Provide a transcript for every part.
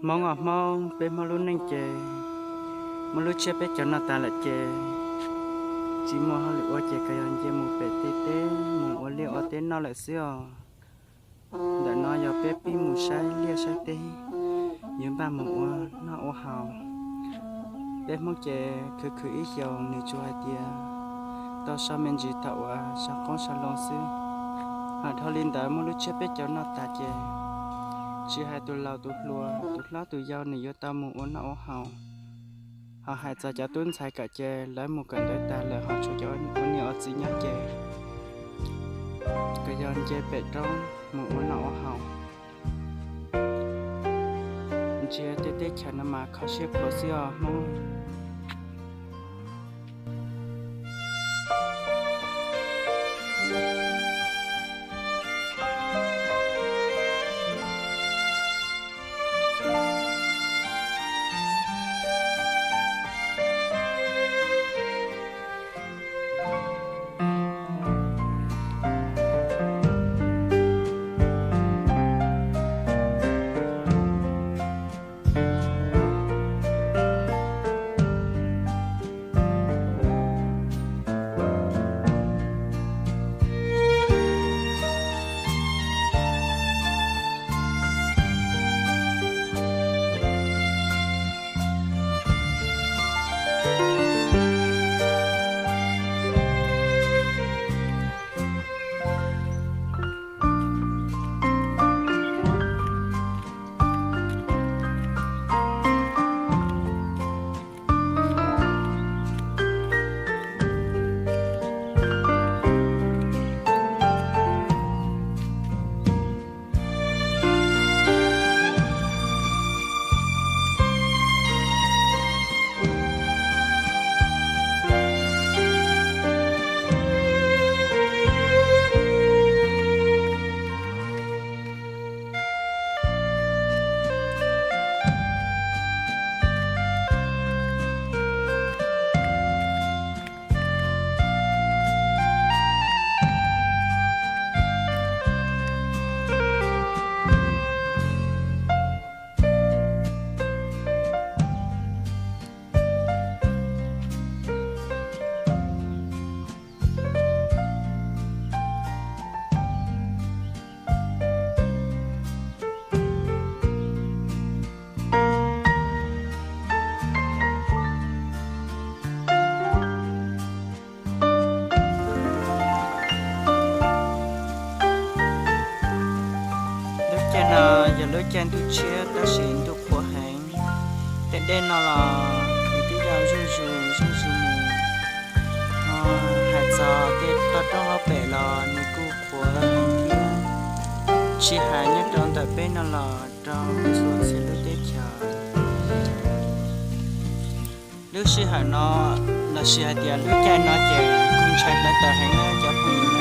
Hmoob os Hmoob, peb Hmoob lub neej ces muaj lub tsiab peb caug noj tas lawm ces tsis muaj hauj lwm ua ces koj yog nce mus pem tej teb mus ua liaj ua teb noj lawm xwb os. Ntawm no yog peb pib mus saib liaj saib teb, yuav npaj mus ua noj ua haus. Peb Hmoob ces khwv khwv ib xyoos nws tsuas hais tias tau so me ntsis thaum uas so qoob so loo xwb. Ho dhau li ntawd muaj lub tsiab peb caug noj tas ces tsis hais tus laus tus hluas tus hlob tus yau nws yuav tau mus ua noj ua haus. Ho hais txog cov tub ntxhais kawm ces lawv mus kawm ntawv tas lawm ho tshuav cov ua niam ua txiv nyob ces koj yog nce pem roob mus ua noj ua haus. Ntsia tej teb chaws no mas kho siab khuav xwb os Hmoob. Lub caij no yog lub caij ntuj tshiab tab sis ntuj qhuav heev. Tej dej no los nws twb yog zuj zus zuj zus mus, ho hais txog tej toj roob hauv pes los nws kuj qhuav heev thiab. Tsis hais nyob rau ntawm peb no los rau txhua txhia lub teb chaws. Lub sij hawm no lossis hais tias lub caij no ces kuj ntshai hlawv taws heev na cov phooj ywg na.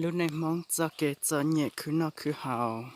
Lub neej Hmoob txoj kev txom nyem khwv noj khwv haus,